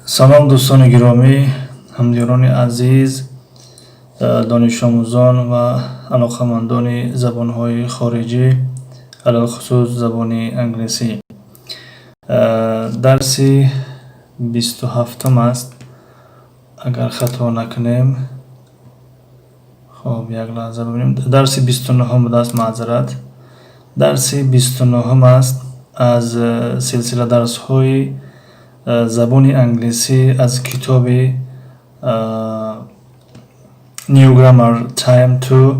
Салом, дӯстони гиромӣ, ҳамдиёрони азиз, донишомӯзон ва алоқамандони забонҳои хориҷӣ, алалхусус забони англисӣ. Дарси 27-ум аст, агар хато накунем. Хоб, як лаҳза бибинем. Дарси 29-ум будааст, маъзарат. Дарси 29-ум аст аз силсила дарсҳои забони англисӣ аз китоби New Grammar Time 2,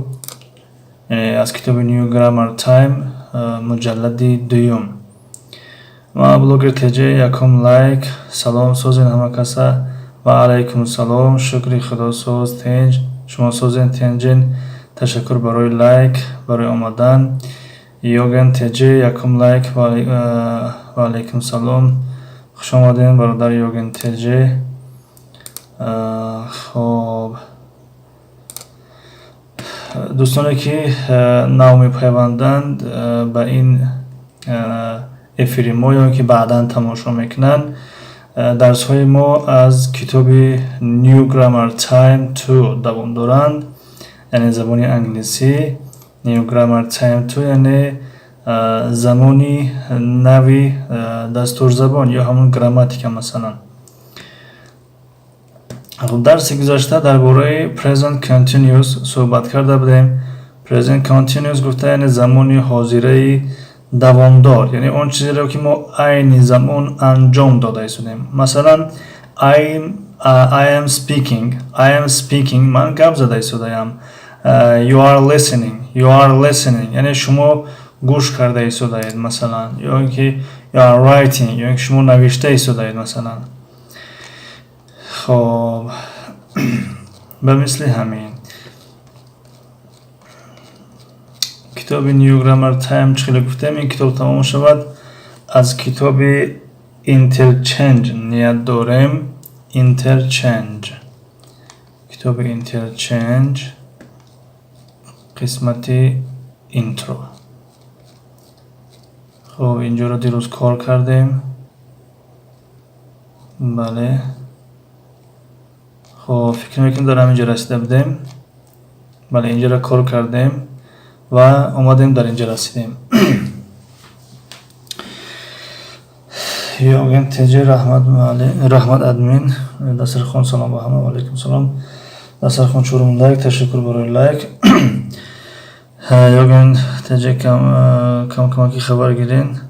яъне аз китоби New Grammar Time, муҷаллади дуюм. Ма блогер ТЖ, якум лайк. Салом, созен ҳама каса? Ва алайкум салом, шукри Худо, соз, тинҷ. Шумо созен, тинҷен? Ташаккур барои лайк, барои омадан. Йоген ТЖ, якум лайк. Ва алайкум салом, хуш омадем, бародар Йоген ТЖ. Хоб, дӯстоне ки нав мепайванданд ба ин эфири мо ё ки баъдан тамошо мекунанд, дарсҳои мо аз китоби New Grammar Time 2 давом доранд, яъне забони англисӣ New Grammar Time 2, яъне замони нави дастурзабон ё ҳамон грамматика масалан. Хуб, дарси гузашта дар бораи present continuous суҳбат карда будем. Present continuous гуфта, яъне замони ҳозираи давомдор, яъне он чизеро, ки мо айни замон анҷом дода истодем. Масалан, I am speaking, I am speaking, ман гап зада истодаям. You are listening, you are listening, яъне шумо гӯш карда истодаед масалан, ё ин ки you are writing, ё ин ки шумо навишта истодаед масалан. Хоб, ба мисли ҳамин китоби New Grammar Time, чӣ хеле гуфтем, ин китоб тамом шавад, аз китоби Interchange ният дорем. Interchange, китоби Interchange, қисмати intro. Хоб, инҷоро дирӯз кор кардем. Бале, хоб, фикр мекунем, дар ҳамин ҷо расида будем. Бале, инҷоро кор кардем ва омадем, дар инҷо расидем. Йоген ТЖ, раҳмат, раҳмат, админ. Дастархон, салом ба ҳама. Ва алайкум салом. Дастархон, чорум лайк, ташаккур барои лайк. Йоген ТЖ, кам камаки хабар гирен,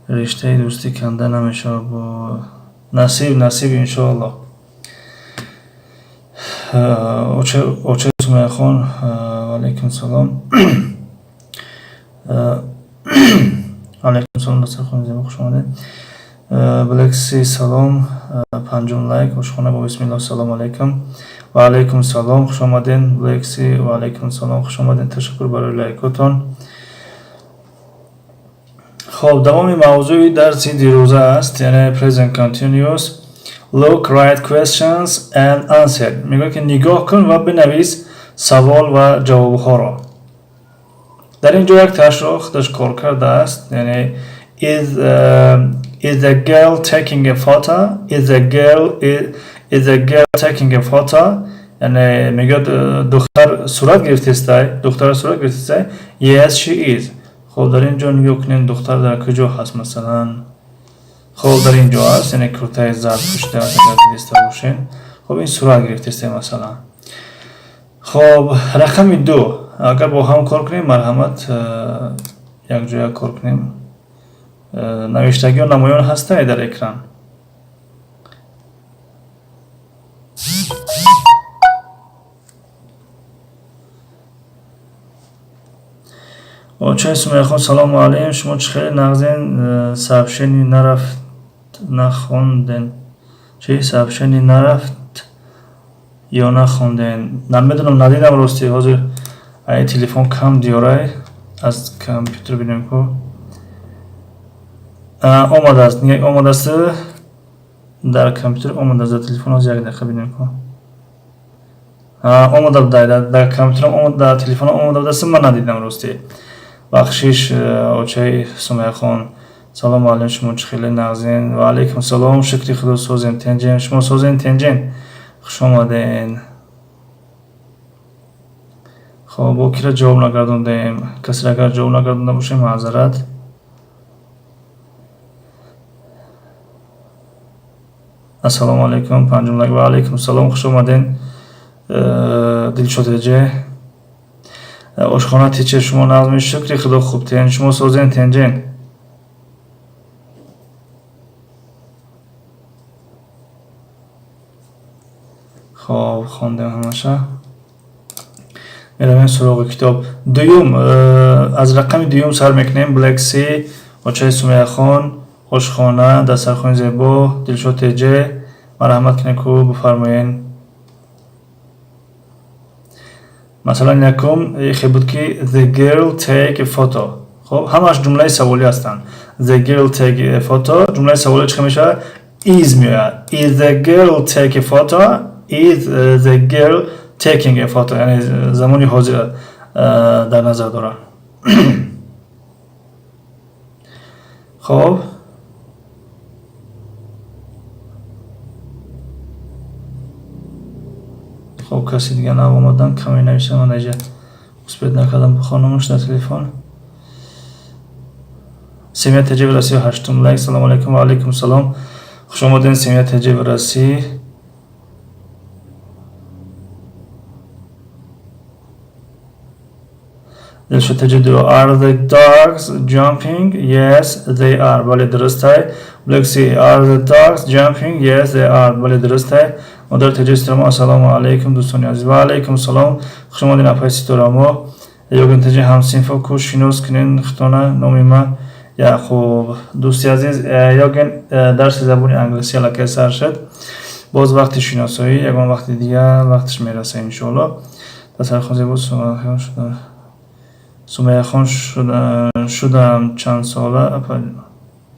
риштаи дӯстӣ канда намешавад. Бо насиб, насиб, иншоаллоҳ. Оча Сумайяхон, ва алайкум салом. Алайкум салом, дастархони зебо, хуш омадед. Блекси, салом, панҷум лайк. Ошхона бо бисмиллоҳ, салому алайкум. Ва алайкум салом, хуш омаден, Блекси. Ва алайкум салом, хуш омаден, ташаккур барои лайкотон. Хоб, давоми мавзӯи дарси дирӯза аст, яъне present continuous. Look, write questions and answer. Мегӯяд, ки нигоҳ кун ва бинавис савол ва ҷавобҳоро. Дар ин ҷо як ташро худаш кор кардааст, яъне is the girl taking a photo? Is the girl taking a photo? Яъне мегӯяд, духтар сурат гирифтестай, духтар сурат гирифтестай? Yes, she is. Хоб, дар ин ҷо нигоҳ кунем, духтар дар куҷо ҳаст масалан. Хоб, дар ин ҷо аст, яъне куртаи зард пӯшидааст, агар дидаста бошед. Хоб, ин сурат гирифтестай масалан. Хоб, рақами ду, агар бо ҳам кор кунем, марҳамат, якҷоя кор кунем. Навиштагиҳо намоён ҳастай дар экран? Очаи Сумайяхон, салому алайкум. Шумо чӣ хеле нағзен? Сообщение нарафт, нахонден. Чи сообщение нарафт ё нахонден, намедонам, надидам рости. Ҳозир ай телефон кам диёрай, аз компютер бинем ку. Омадааст, омадааст. Дар компютер омадааст, дар телефон ҳозир як дақиқа бинем ку. Омада буда, дар компютерам омада, дар телефонам омада будааст, ман надидам, ростӣ. Бахшиш, очаи Сумаяхон. Салом муаллим, шумо чӣ хеле нағзен? Ва алайкум салом, шукри Худо, созем, тенҷем. Шумо созен, тенҷен? Хуш омаден. Хоб, бо кира ҷавоб нагардондем? Касеро агар ҷавоб нагардонда бошем, маъзарат. Ассалому алайкум, панҷум лайк. Ва алайкум салом, хуш омаден. Дилшод эҷе. Ошхона teacher, шумо нағзми? Шукри Худо, хуб тен. Шумо созен, тенҷен? Хоб, хондем ҳамаша. Меравем суроғи китоб. Дуюм, аз рақами дуюм сар мекунем. Black Sea, очаи Сумаяхон, ошхона, дастархони зебо, Дилшод теҷе. Марҳамат кунед ку, бифармоен. Масалан, якум хе буд ки the girl take a photo. Хоб, ҳамааш ҷумлаи саволӣ ҳастанд. The girl take a photo ҷумлаи саволӣ чӣ мешавад? Is меояд. Is the girl take a photo? Is the girl taking a photo? Яъне замони ҳозира дар назар дорам. Хоб, хоб, каси дига нав омадан, каме нависам, ман аҷа успеть накардам бихонамаш дар телефон. Семья ТЖ в России, ҳаштум лайк. Салому алайкум. Ва алайкум салом, хуш омаден, Семья ТЖ в России. Дилшод ТЖ ду. Are the dogs jumping? Yes, they are. Бале, дурустай. Black Sea. Are the dogs jumping? Yes, they are. Бале, дурустай. Модар ТЖ Ситорамо, ассалому алайкум, дӯстони азиз. Ва алайкум салом. Хуш омадин, апаи Ситорамо. Ёгин ТЖ, ҳамсинфо ку, шинос кунен хитона, номи ма Яқуб. Дӯсти азиз, Ёгин, дарси забони англисӣ аллакай сар шуд. Боз вақти шиносоӣ ягон вақти дигар вақташ мераса, иншоалло. Дастархон зебо, шуда. Сумаяхон, шудам чанд сола, апа,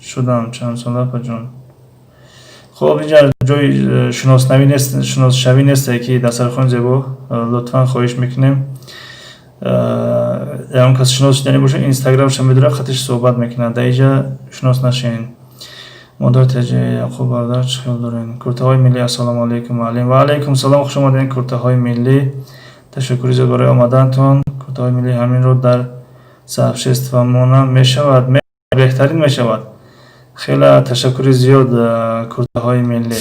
шудам чанд сола, апаҷон? Хоб, инҷа ҷои шиноснавӣ нест, шиносшавӣ несте ки дастархони зебо, лутфан хоҳиш мекунем. Ягон кас шинос шудани боша, инстаграмша медорад, хатиш суҳбат мекунад. Дар инҷа шинос нашен. Модар теҷе Яқуб, бародар, чӣ хел дорен? Куртаҳои миллӣ, ассалому алайкум, муаллим. Ва алайкум салом, хуш омаден, куртаҳои миллӣ. Ташаккури зиёд барои омадантон. Куртаҳои миллӣ, ҳаминро дар сообщество мона мешавад? Беҳтарин мешавад. Хеле ташаккури зиёд, куртаҳои миллӣ.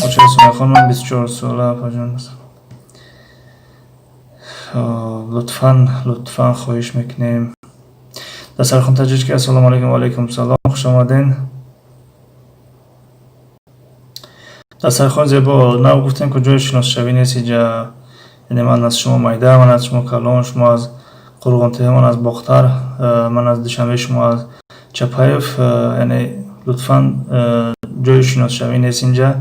Очаи Сумайхон, ман 24 сола, апаҷон. Лутфан, лутфан хоҳиш мекунем. Дастархон таҷички, ассалому алайкум. Ва алайкум салом, хуш омаден. Дастархон зебо, нав гуфтем ку ҷои шиносшавӣ нест инҷа. Яъне ман аз шумо майда, ман аз шумо калон, шумо аз Қурғонтепа, ман аз Бохтар, ман аз Душанбе, шумо аз Чапаев. Яъне лутфан, ҷои шиносшавӣ нест инҷа.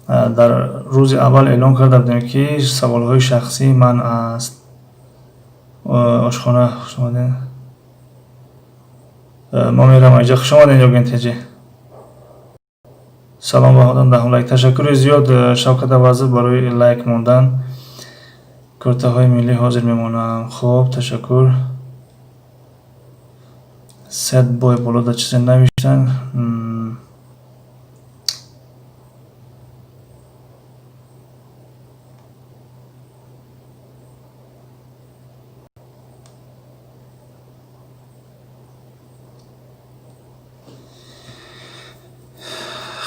Дар рӯзи аввал эълон карда будем ки саволҳои шахсӣ манъ аст. Ошхона, хуш омаден. Мо мерам инҷа. Хуш омаден, Ёгин теҷи. Салом баҳодон, даҳум лайк. Ташаккури зиёд, Шавкат Авазов, барои лайк мондан. Куртаҳои миллӣ, ҳозир мемонам. Хоб, ташаккур. Сед бой боло дар чизе навиштан.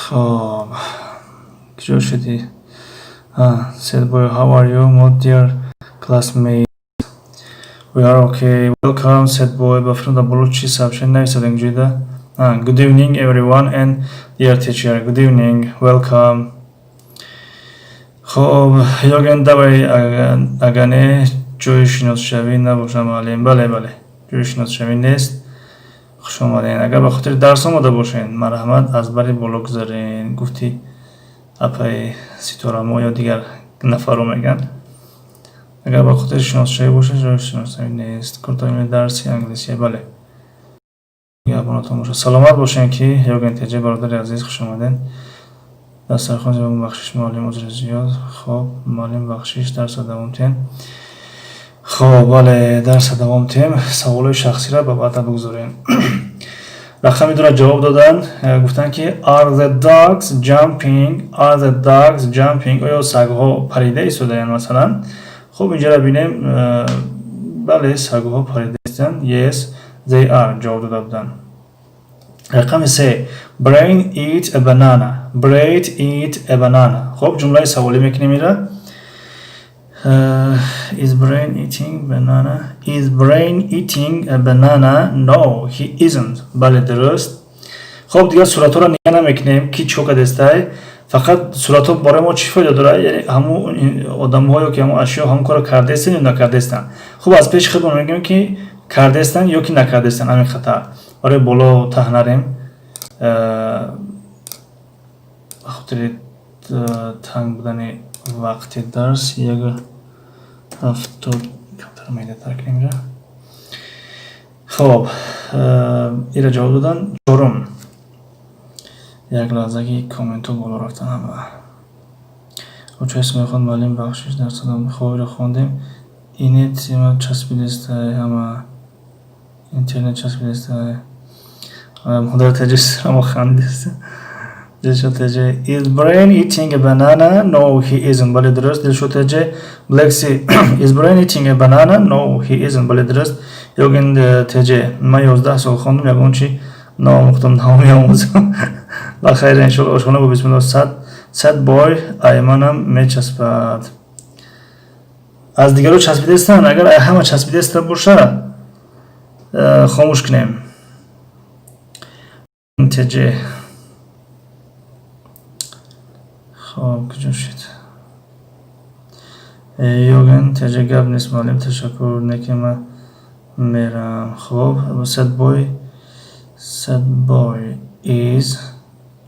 Хоб, куҷо шудӣ? Sad boy, how are you, my dear classmate? We are okay. Welcome, sad boy. Ба фикрам, дар боло чӣ сообщение нависадем ҷоида? Good evening, everyone and dear teacher. Good evening. Welcome. Хоб, Ёген, давай, агар не ҷои шиносшавӣ набошад, муаллим. Бале, бале, ҷои шиносшавӣ нест. Хуш омадем. Агар ба хотири дарс омода бошед, марҳамат, аз бари боло гузарен. Гуфти апаи Ситорамо ё дигар нафарро мегӯянд. Агар ба хотири шиносшавӣ бошад, ҷои шиносшавӣ нест. Куртаи дарси англисия, бале. Нигаҳбонатон бошад. Саломат бошед ки Ёген теҷе, бародари азиз, хуш омадед. Дастархон бахшиш, муаллим, узри зиёд. Хоб, муаллим, бахшиш, дарса давом тиҳем. Хоб, бале, дарса давом тиҳем, саволҳои шахсиро ба баъда бигузорем. Рақами дура ҷавоб доданд, гуфтанд ки are the dogs jumping, are the dogs jumping, оё сагҳо парида истодаянд масалан. Хуб, инҷоро бинем, бале, сагҳо парида истанд. Yes, they are ҷавоб дода буданд. Рақами се: Brain eat a banana, Brain eat a banana. Хуб, ҷумлаи саволӣ мекунем ира. Is Brain eating banana? Is Brain eating a banana? No, he isn't. Бале, дуруст. Хуб, дигар суратҳоро нига намекунем, ки чӣ кардестай. Фақат суратҳо барои мо чӣ фоида дорад? Яъне ҳамун одамҳо ё ки ҳамун ашё ҳамун корро кардаестанд ё накардаестанд. Хуб, аз пеши худмон мегӯем, ки кардаестанд ё ки накардаестанд, ҳамин хатар. Барои боло таҳ нарем. Ба хотири танг будани вақти дарс 1.70 камтар майдатар кунем ира. Хоб, ира ҷавоб доданд. Чорум. Як лаҳза, ки комментҳо боло рафтан ҳама. Хоб, чо исм мехонд, муаллим, бахшиш, дарсадам. Хоб, иро хондем. Инет ма часпидестай, ҳама интернет часпидестай. Модар таҷассумо хандист. Дилшод ТЖ: Is Brain eating a banana? No, he isn't. Бале, дуруст. Дилшод ТЖ. Black Sea: Is Brain eating a banana? No, he isn't. Бале, дуруст. Йоген ТЖ: Ман 11 сол хондум, ягон чи наомӯхтам, намеомӯзам. Ба хайр, иншоалло. Ошхона бо бисмилло. Сад бой айманам мечаспад. Аз дигаро часпидаистанд, агар ҳама часпидаиста боша, хомӯш кунем. ТЖ. Хоб, куҷо шуд? Йоген ТЖ: гап нест, муаллим, ташаккур, неки ман мерам. Хоб, sad boy, sad boy is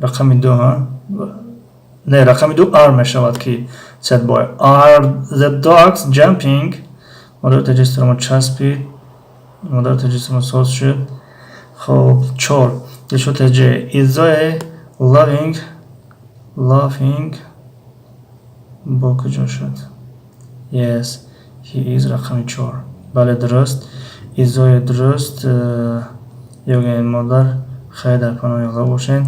рақами ду, ҳа? Не, рақами ду are мешавад, ки sad boy. Are the dogs jumping? Модар таҷассумо часпид. Модар таҷассумо соз шуд. Хоб, чор. Дилшод ТЖ: Is Zoe loving, laughing? Бо куҷо шуд? Yes, he is, рақами чор. Бале, дуруст. Изои дуруст. Йоген: модар, хайр, дар паноҳи Аллоҳ бошед.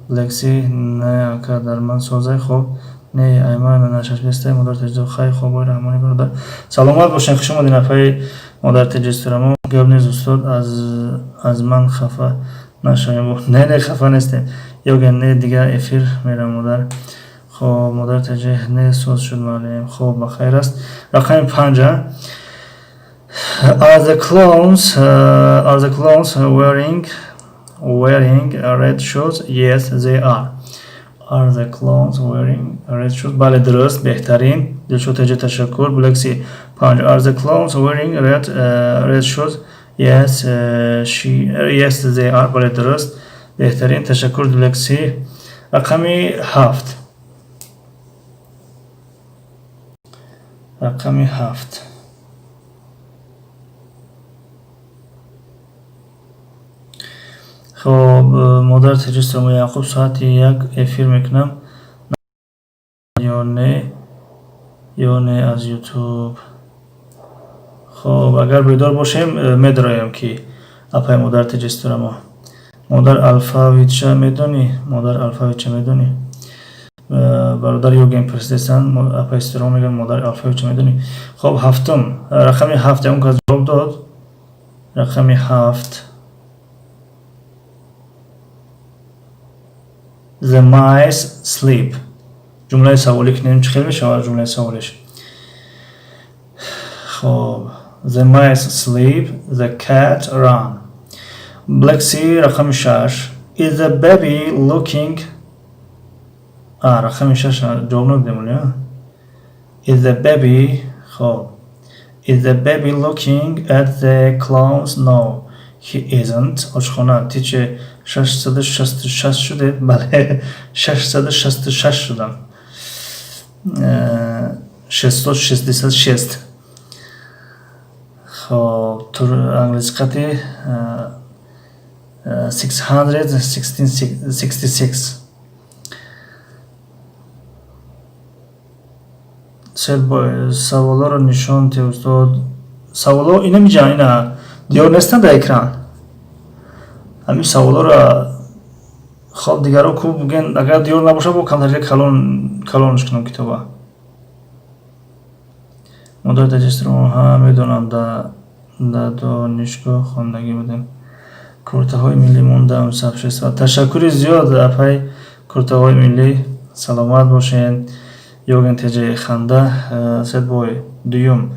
Лекси: не, ака, дар ман созай. Хоб, не, айман нашашбестай. Модар таҷдо, хай, хобои раҳмонӣ, бародар, саломат бошед, хуш омадед, апаи модар таҷисторамо. Гап нест, устод, аз ман хафа нашавем. Не, не, хафа нестем. Йоген: не, дигар эфир мерам, модар. Хоб, модар таҷи: не, соз шуд, муаллим. Хоб, ба хайр аст. Рақами панҷа: Are the clowns wearing red shoes? Yes, they are. Are the clowns wearing red shoes? Бале, дуруст, беҳтарин. Дилшод таҷи, ташаккур. Блекси панҷ: Are the clowns wearing red shoes? Yes, she yes, they are. Бале, дуруст, беҳтарин, ташаккур, Блекси. Рақами ҳафт. Рақами ҳафт. Хоб, модар таҷассумо Яъқуб, соати 1 эфир мекунам ё не, ё не аз Ютуб? Хоб, агар бедор бошем, медароем, ки апай модар таҷассурамо. Модар, алфавитша медонӣ? Модар, алфавитша медонӣ? Бародар Йоген пурсидастанд, апай Истиромо мегӯянд: модар, алфавитша медонӣ? Хоб, ҳафтум, рақами ҳафт, ягон кас ҷавоб дод? Рақами ҳафт. The mice sleep. Ҷумлаи саволӣ кунем, чӣ хел мешавад ҷумлаи саволиш? Хоб, the mice sleep, the cat run. Black Sea, рақами шаш. Is the baby looking? А, рақами шаш ҷавоб надодем, оли? Is the baby, хоб. Is the baby looking at the clowns? No, he isn't. Ошхона, тиче 666 шудед? Бале, 666 шудам. 666. Хоб, англиси қати 666. Седбой, саволоро нишон те, устод. Саволо ина миҷа, ина диёр нестанд дар экран ҳамин саволоро. Хоб, дигаро ку буген, агар диёр набошад, бо камтар калон калонш кунам китоба. Модари таҷистро ҳа медонам, да донишгоҳ хондагӣ будем. Куртаҳои миллӣ мондам сабшества. Ташаккури зиёд, апай куртаҳои миллӣ, саломат бошед. Йоген теҷаи ханда. Седбой, дуюм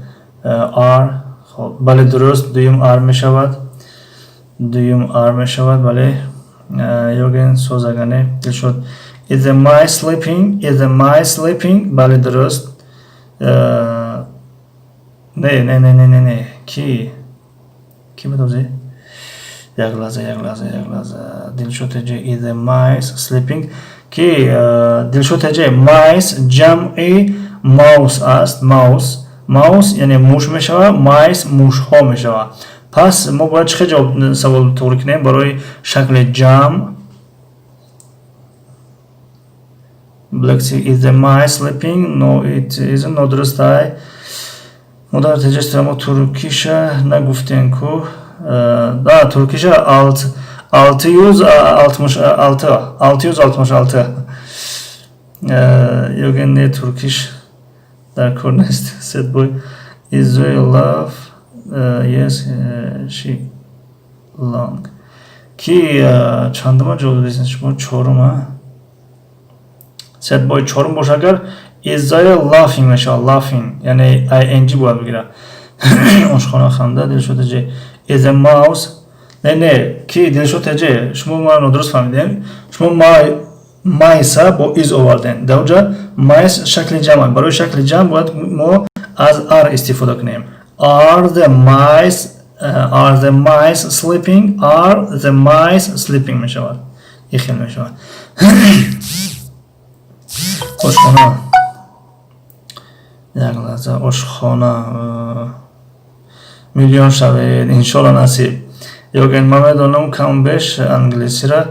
are. Хоб, бале, дуруст, дуюм are мешавад, дуюм are мешавад, бале. Йоген созагане. Дилшод, is the mice sleeping? Is the mice sleeping? Бале, дуруст. Не, не, не, не, не, не, ки буд ози? Як лаҳза, як лаҳза, як лаҳза. Дилшод теҷе, is the mice sleeping? Ки Дилшод теҷе, mice ҷамъи mouse аст. Mouse, mouse яъне муш мешавад, mice мушҳо мешавад. Пас мо бояд чӣ хел ҷавоб савол туғри кунем барои шакли ҷамъ? Black Sea, is the mice sleeping? No, it isn't. Нодуруст ай. Модар теҷестра, мо туркиша нагуфтем ку. Да, туркиша алт 666, 666. Ёген, не, туркиш дар кор нест. Setboy, is Zoe love? Yes, she long. Ки чандума ҷавоб додед шумо? Чорума. Setboy, чорум боша агар, is Zoe laughing мешавад. Laughing яъне ing бояд бигирад. Ошхона ханда. Дилшод теҷе, is a mouse. Не, не, ки Дилшод теҷе, шумо маро нодуруст фаҳмидем. Шумо mice а бо is овардем. Дар онҷа mice шакли ҷамъ. Барои шакли ҷамъ бояд мо аз are истифода кунем. Are the mice, are the mice sleeping? Are the mice sleeping мешавад, ин хел мешавад. Ошхона, як лаҳза, ошхона. Миллион шавед, иншолло, насиб. Ёген, ман медонам каму беш англисира,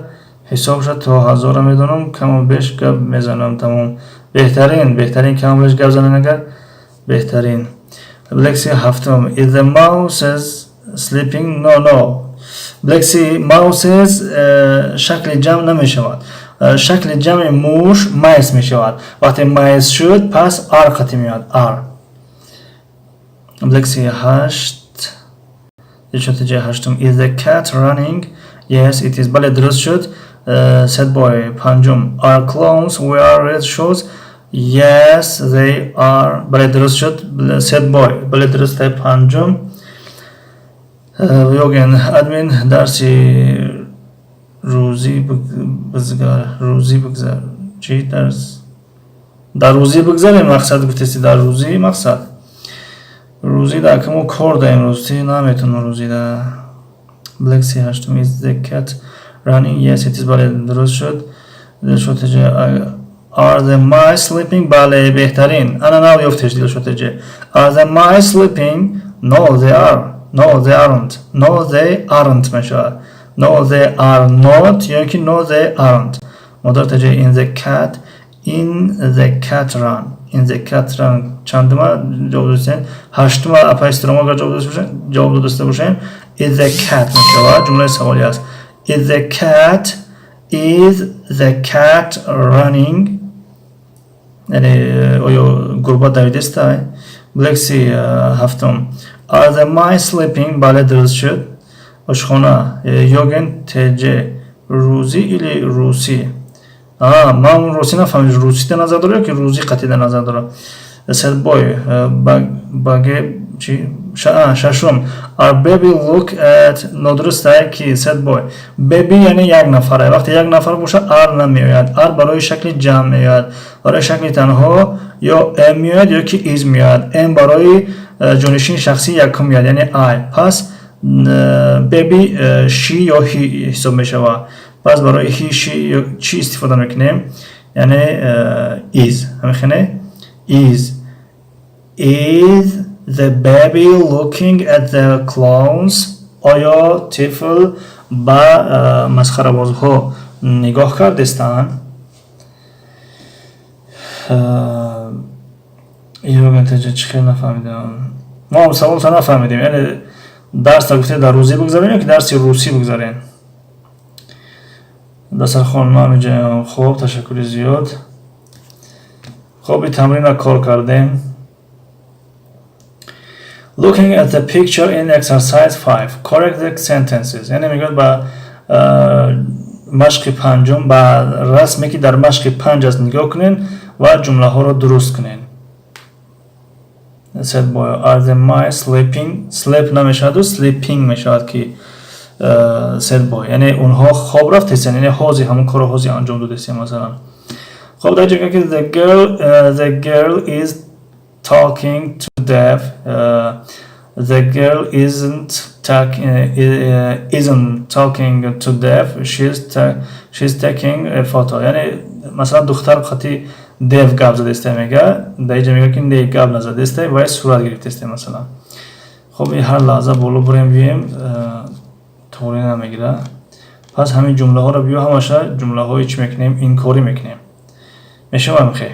ҳисобша то ҳазора медонам, каму беш гап мезанам, тамом. Беҳтарин, беҳтарин, каму беш гап занен агар, беҳтарин. Лекси, ҳафтум, is the mouses sleeping? No, no, Лекси, mouses шакли ҷамъ намешавад. Шакли ҷамъи муш mice мешавад. Вақте mice шуд, пас are қатӣ меояд, are. Лекси, ҳашт ҷои ҳаштум, is the cat running? Yes, it is. Бале, дуруст шуд. Setboy, панҷум, are clowns wear red shoes? Yes, they are. Бале, дуруст шуд. Setboy, бале, дуруст, панҷум. Йоген, админ, дарси рӯзӣ бизгар, рӯзӣ бигзар. Чӣ дарс? Дар рӯзӣ бигзарем, мақсад гуфтеси, дар рӯзӣ мақсад. Рӯзӣ да акамо кор даем, рӯзӣ наметонам, рӯзӣ да. Лекси, ҳаштум, is the cat running? Yes, it is. Бале, дуруст шуд. Дилшотеҷа, are the mice sleeping? Бале, беҳтарин, ана нав ёфтеш. Дилшотеҷа, are the mice sleeping? No, they are. No, they aren't. No, they aren't мешавад. No, they are not ё ки no, they aren't. Модар теҷа, in the cat, in the cat run, in the cat run. Чандума ҷавоб додистем? Ҳаштума. Апай строма, агар ҷавоб додаста бошем, is the cat мешавад, ҷумлаи саволӣ аст. Is the cat, is the cat running? Яъне оё гурба давидеста? Лекси, ҳафтум, are the mice sleeping? Бале, дуруст шуд. Ошхона. Йоген тж, рӯзӣ или русӣ? Ман русӣ нафаҳмидам, русӣ дар назар дора ё ки рӯзӣ қатъӣ дар назар дора? Седбой, баге чи? Шашум, are baby look at. Нодурустае ки Седбой, baby яъне як нафара. Вақте як нафар боша, are намеояд. Are барои шакли ҷамъ меояд. Барои шакли танҳо ё am меояд, ё ки is меояд. Am барои ҷонишини шахсии якум меояд, яъне I. Пас baby she ё he ҳисоб мешавад. Пас барои he, she чӣ истифода мекунем? Яъне is. Ҳамихене, is. Is the baby looking at the clowns? Оё тифл ба масхарабозҳо нигоҳ кардестанд? Ёгантаҷа, чӣ хел нафаҳмидам? Мо ҳам саволта нафаҳмидем. Яъне дарса гуфте дар русӣ бигзарем ё ки дарси русӣ бигзарем? Дастархон ман ҳамиҷаям. Хуб, ташаккури зиёд. Хуб, ин тамринро кор кардем. Looking at the picture in exercise 5, correct the sentences. Яъне мегӯяд, ба машқи панҷум, ба расме, ки дар машқи панҷ аст, нигоҳ кунед ва ҷумлаҳоро дуруст кунед. Said boy, are the mice sleeping? Sleep намешаваду sleeping мешавад, ки said boy, яъне онҳо хоб рафтесен, яъне ҳозир ҳамон корро ҳозир анҷом додесем, масалан. Хоб, дар ҷо ки the girl is talking to Dev, the girl isn't talking to Dev, she's taking a photo. Яъне масалан духтар қати Дев гап задесте, мега. Дар инҷа мега, ки не, гап назадесте, вай сурат гирифтесте, масалан. Хоб, ин ҳар лаҳза боло бурем, бием, тоғри намегира. Пас ҳамин ҷумлаҳоро биё, ҳамаша ҷумлаҳои чӣ мекунем? Инкорӣ мекунем. Мешавам хе?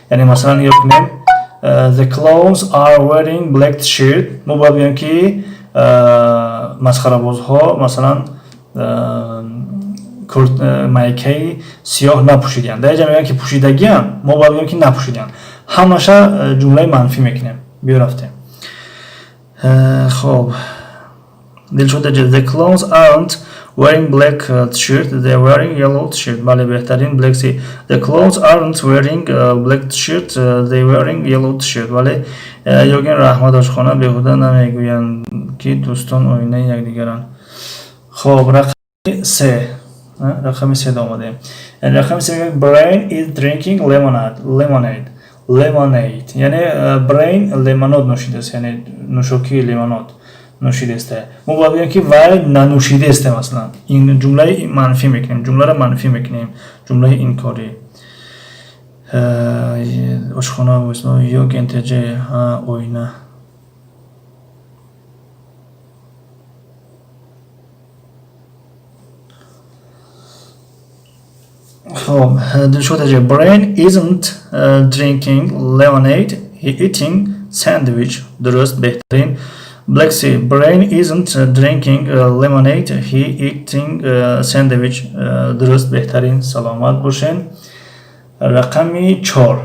Яъне масалан нигоҳ кунем: the clowns are wearing black t-shirt. Мо бояд бигӯем, ки масхарабозҳо масалан майкаи сиёҳ напӯшидиянд. Дар инҷа мегӯянд, ки пӯшидагиам, мо бояд бигӯем, ки напӯшидиянд. Ҳамаша ҷумлаи манфӣ мекунем. Биё, рафтем. Хоб, Дилшод, the clowns aren't wearing black t-shirt, they're wearing yellow t-shirt. Бале, беҳтарин, Black Sea. The clowns aren't wearing black t-shirt, they wearing yellow t-shirt. Бале, Ёген, раҳмат. Ошхона, беҳуда намегӯянд, ки дӯстон оинаи якдигаранд. Хоб, рақами се, рақами се омадем. Рақами се мегӯяд: Brain is drinking lemonade, lemonade, lemonade. Яъне Brain лемонод нӯшидааст, яъне нӯшокии лимонод нӯшидааст. Мо бояд бигӯем, ки вай нанӯшидааст, масалан. Ин ҷумлаи манфӣ мекунем, ҷумларо манфӣ мекунем, ҷумлаи инкорӣ. Ошхона, Ёген тж, оина. Хоб, Дилшод, Brain isn't drinking lemonade, he eating sandwich. Дуруст, беҳтарин. Black Sea, Brain isn't drinking lemonade, he eating sandwich. Дуруст, беҳтарин, саломат бошен. Рақами чор,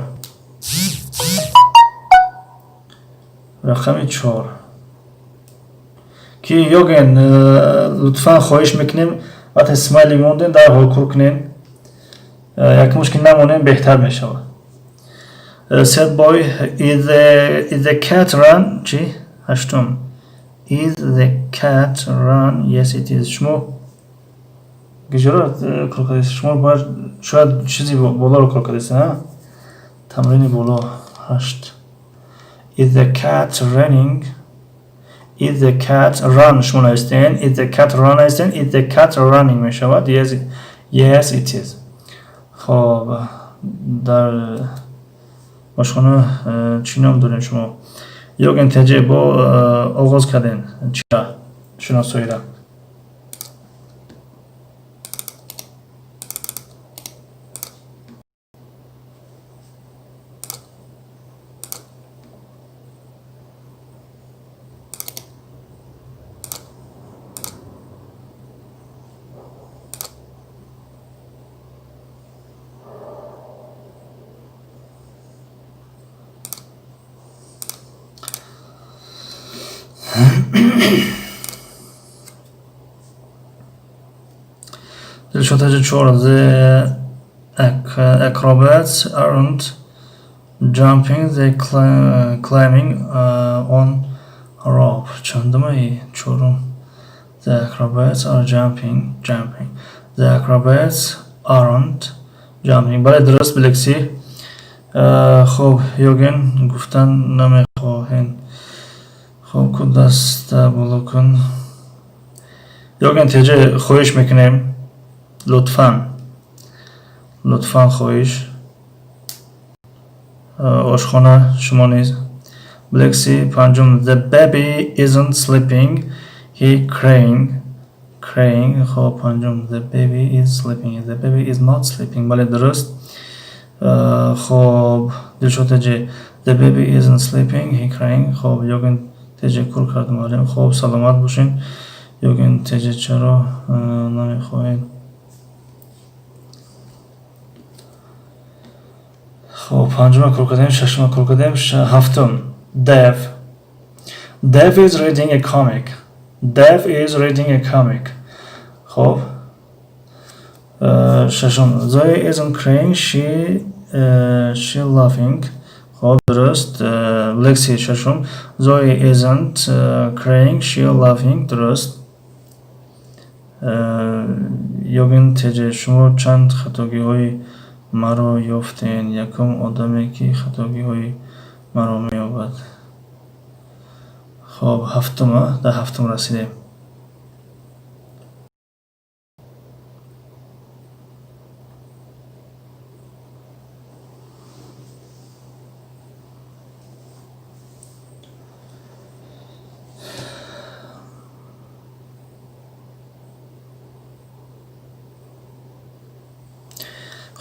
рақами чор ки Ёген, лутфан хоҳиш мекунем, вақте смайли мондем, дар ҳол кур кунем. Якмуш ки намонем, беҳтар мешавад. Said boy, is the cat run? Чӣ? Ҳаштум. Is the cat run? Yes, it is. Шумо гиҷоро кор кардед? Шумо бояд шояд чизи болоро кор кардед, тамрини боло, ҳашт. Is the cat running? Is the cat run шумо навистен. Is the cat run навистен. Is the cat running мешавад. Yes, yes, it is. Хоб, дар ошхона чӣ ном дорем шумо? Ёген тж, бо оғоз кардем чира шиносоиро. Дилшод чор. The acrobats aren't jumping, they climbing on a rope. Чандумаи? Чорум. The acrobats are jumping, jumping. The acrobats aren't jumping. Бале, дуруст, Блекси. Хуб, Ёген, гуфтан намехоҳем. Хуб, ку даста боло кун. Ёген теҷа, хоҳиш мекунем, лутфан, лутфан, хоҳиш. Ошхона, шумо низ. Блекси, панҷум. The baby isn't sleeping, he crying, crying. Хоб, панҷум. The baby is sleeping, the baby is not sleeping. Бале, дуруст. Хоб, Дилшод теҷа. The baby isn't sleeping, he crying. Хоб, Йоген теҷа кур кард муаллим. Хоб, саломат бошед. Йоген теҷа, чаро намехоҳед? Хоб, панҷума кор кардем, шашума кор кардем, ҳафтум. Dev. Dev is reading a comic. Dev is reading a comic. Хоб, шашум. Zoe isn't crying, she laughing. Хоб, дуруст. Лексии шашум. Zoe isn't crying, she laughing. Дуруст. Йоген теҷа, шумо чанд хатогиҳои маро ёфтен? Якум одаме, ки хатогиҳои маро меёбад. Хоб, ҳафтума, дар ҳафтум расидем.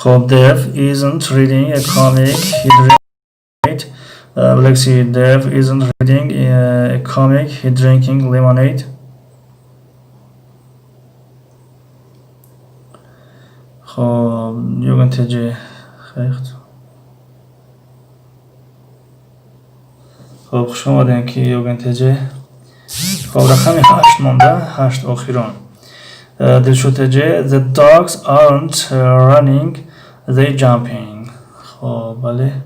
Хоб, Dev isn't reading a comic, he drank. Lexi, Dev isn't reading a comic, he drinking lemonade. Хоб, Йоген теҷе, хайр. Хоб, хуш омадем, ки Йоген теҷе. Хоб, рақами ҳашт монда, ҳашт охирон. Дилшод теҷе, the dogs aren't running, they jumping. Хоб, бале.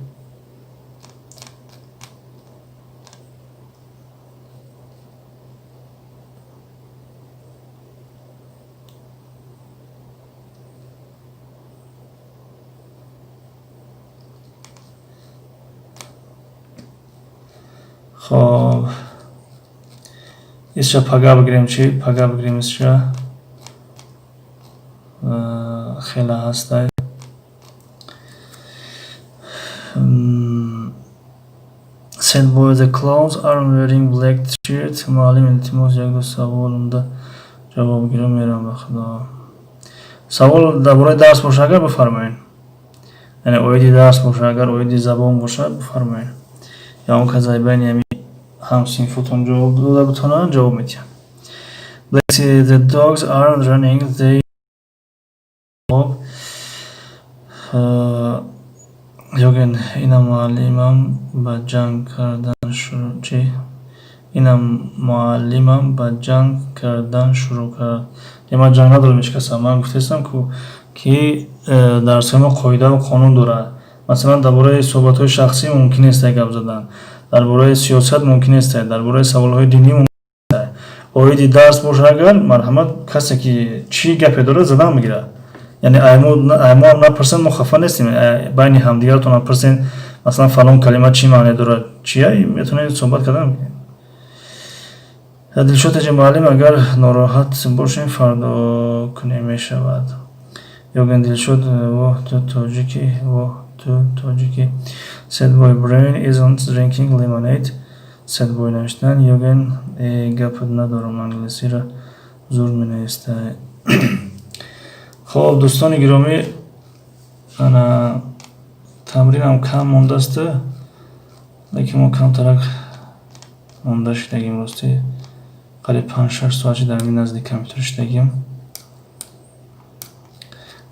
Хоб, исша пага бигирем, чӣ? Пага бигирем исша. Хеле ҳастай. Sad boy, the clowns aren't wearing black shirt. Муаллим, илтимос, як-ду саволумда ҷавоб гирам, мерам ба Худо. Савол дар бораи дарс боша агар, бифармоед. Яъне оиди дарс боша агар, оиди забон бошад, бифармоед. Ё он кас байни ҳами ҳамсинфотон ҷавоб дода битонанд, ҷавоб медиҳанд. Let's see, the dogs aren't running, they. Хоб, Йоген, ина муаллимам ба ҷанг кардан шурӯъ, чӣ? Ина муаллимам ба ҷанг кардан шурӯъ кард. Е, ман ҷанг надорам ҳеҷ каса. Ман гуфтаистам, ку, ки дарсҳои мо қоидаву қонун дорад. Масалан, дар бораи суҳбатҳои шахсӣ мумкин нест гап задан. Дар бораи сиёсат мумкин нест, дар бораи саволҳои динӣ мумкин нест. Оиди дарс боша агар, марҳамат, касе ки чӣ гапе дорад, задан мегирад. Яъне аймоам напурсанд, мо хафа нестем. Байни ҳамдигаратон пурсен, масалан, фалон калима чӣ маъне дорад, чия, метавонед суҳбат кардан. Дилшод таҷи, муаллим, агар нороҳат бошем, фардо кунем, мешавад. Ёген Дилшод, воҳ, ту тоҷикӣ, воҳ, ту тоҷикӣ. Sad boy, brain isn't drinking lemonade. Sad boy навиштан. Ёген, э, гапат надорам, англисиро зур менавистай. Хоб, дӯстони гиромӣ, ана тамринам кам мондааст, лекин мо камтарак монда шудагим, ростӣ. Қариб 5-6 соат дар ин назди компютер шудагим.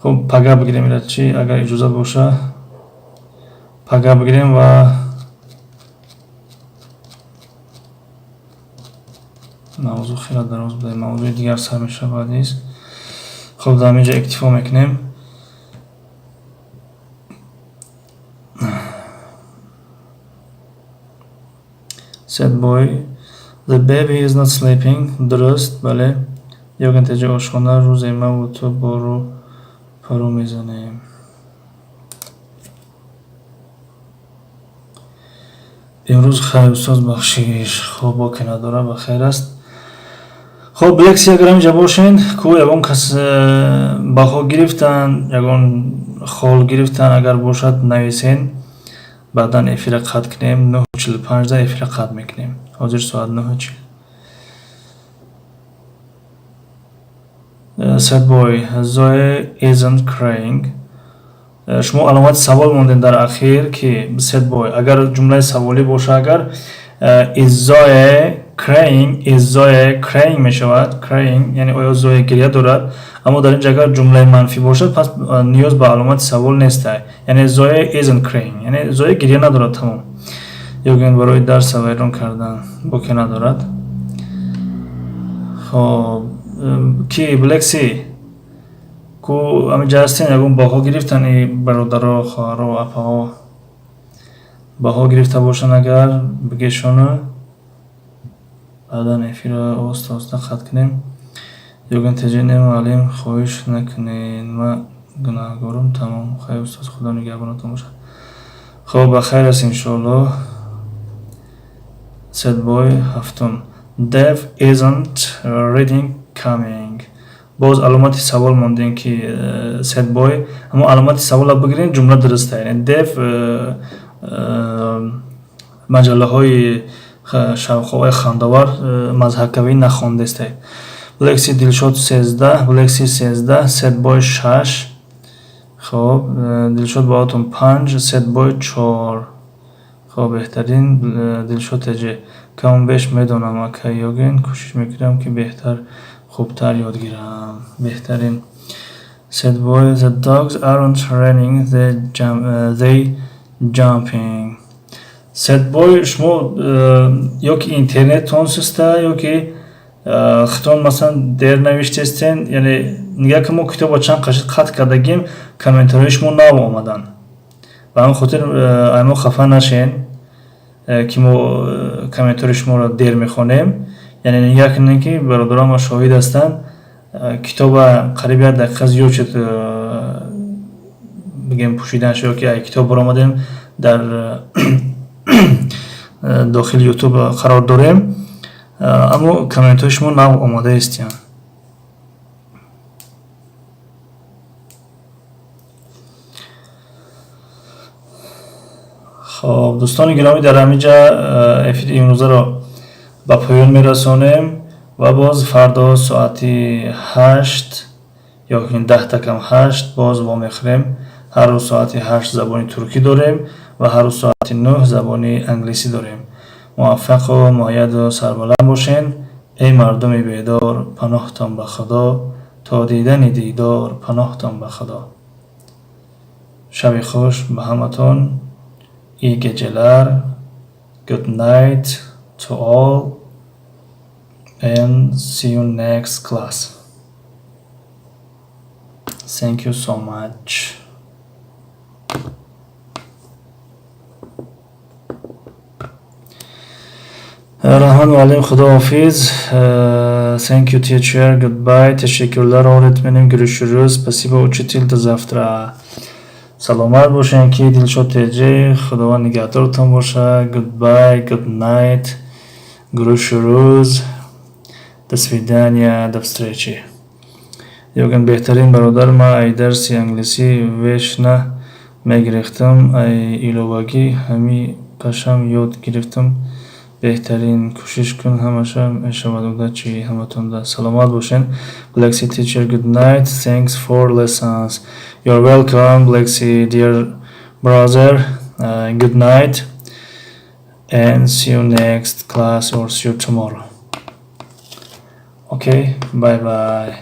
Хуб, пага бигирем ира, чӣ, агар иҷозат боша, пага бигирем ва мавзӯъ хеле дароз буда, мавзӯи дигар сар мешавад низ. Хуб, дар ҳамин ҷо иктифо мекунем. Sad boy, the baby is not sleeping. Дуруст, бале. Ёген теҷа, ошхона, рӯзе маву ту бору пару мезанем. Имрӯз хайр, устоз, бахшиш. Хуб, боке надора, ба хайр аст. Хуб, лекси, агар ҳаминҷа бошен, ку ягон кас баҳо гирифтан, ягон хол гирифтан агар бошад, нависен. Баъдан эфира қатъ кунем, 9:45 да эфира қатъ мекунем. Ҳозир соат 9:40. Sad boy, Zoe isn't crying. Шумо аломати савол мондем дар ахир, ки Сетбой, агар ҷумлаи саволӣ боша, агар is Zoe crying, is Zoe crying мешавад, crying, яъне оё Зоя гиря дорад. Аммо дар инҷа агар ҷумлаи манфӣ бошад, пас ниёз ба аломати савол нестай, яъне Zoe isn't crying, яъне Зоя гиря надорад, тамом. Ёген барои дарса вайрон кардан боке надорад. Хоб, ки Блекси ку ҳаминҷа ҳастен, ягон баҳо гирифтан и бародаро, хоҳаро, апаҳо баҳо гирифта бошанд, агар бигешону баъдан эфирро оҳиста оҳиста қатъ кунем. Ёген теҷене муаллим, хоҳиш накунед, ман гунаҳгорум, тамом. Хайр, устоз, Худо нигаҳбонатон бошад. Хоб, ба хайр аст, иншоаллоҳ. Сетбой ҳафтум: Dev isn't reading coming. Боз аломати савол мондем, ки Сетбой, аммо аломати саволро бигирем, ҷумла дуруста, яъне Дев маҷаллаҳои шавқовари хандовар, мазҳакавӣ нахондестай. Блекси, Дилшод 13, Блекси 13, Сетбой 6. Хоб, Дилшод, баҳотон 5, Сетбой 4. Хоб, беҳтарин. Дилшод теҷе: каму беш медонам, ака Ёген, кӯшиш мекунам, ки беҳтар, хубтар ёд гирам. Беҳтарин. Сетбой: the dogs aren't running, they jumping. Сетбой, шумо ё ки интернеттон суста, ё ки хитон масалан дер навиштестен. Яъне нигаҳ ки мо китобро чанд қашид қатъ кардагим, комментариҳои шумо нав омаданд. Ба ҳамин хотир ай мо хафа нашен, ки мо комментарии шуморо дер мехонем. Яъне нигаҳ кунем, ки бародарон ма шоҳид ҳастанд, китоба қариб як дақиқа зиёд шуд, бигем, пӯшиданаш ё ки ай китоб баромадем, дар дохили Ютуб қарор дорем, аммо комментҳои шумо нав омода истиянд. Хоб, дӯстони гиромӣ, дар ҳамин ҷа эфири имрӯзаро ба поён мерасонем ва боз фардо соати 8 ё 7:50 боз вомехӯрем. Ҳар рӯз соати 8 забони туркӣ дорем ва ҳар рӯз соати 9 забони англисӣ дорем. Муваффақу муайяду сарбаланд бошен. Эй мардуми бедор, паноҳтон ба Худо, то дидани дидор, паноҳтон ба Худо. Шаби хуш ба ҳаматон. İyi geceler. Good night to all and see you next class. Thank you so much. Раҳмат, муаллим, худоҳофиз. Thank you, teacher, goodbye. Teşekkürler öğretmenim, görüşürüz. Спасибо, учитель, до завтра. Саломат бошен, ки Дилшод теҷе, Худованд нигаҳдортон боша. Goodbye, good night, görüşürüz, до свидания, до встречи. Ёген: беҳтарин бародар, ман ай дарси англисӣ вешна мегирифтам, ай иловагӣ ҳами қашам ёд гирифтам. Беҳтарин, кӯшиш кун, ҳамаша мешавад. Удачи ҳаматонда, саломат бошен. Black Sea teacher, good night, thanks for lessons. You're welcome, Black Sea, dear brother. Good night and see you next class or see you tomorrow. Okay, bye bye.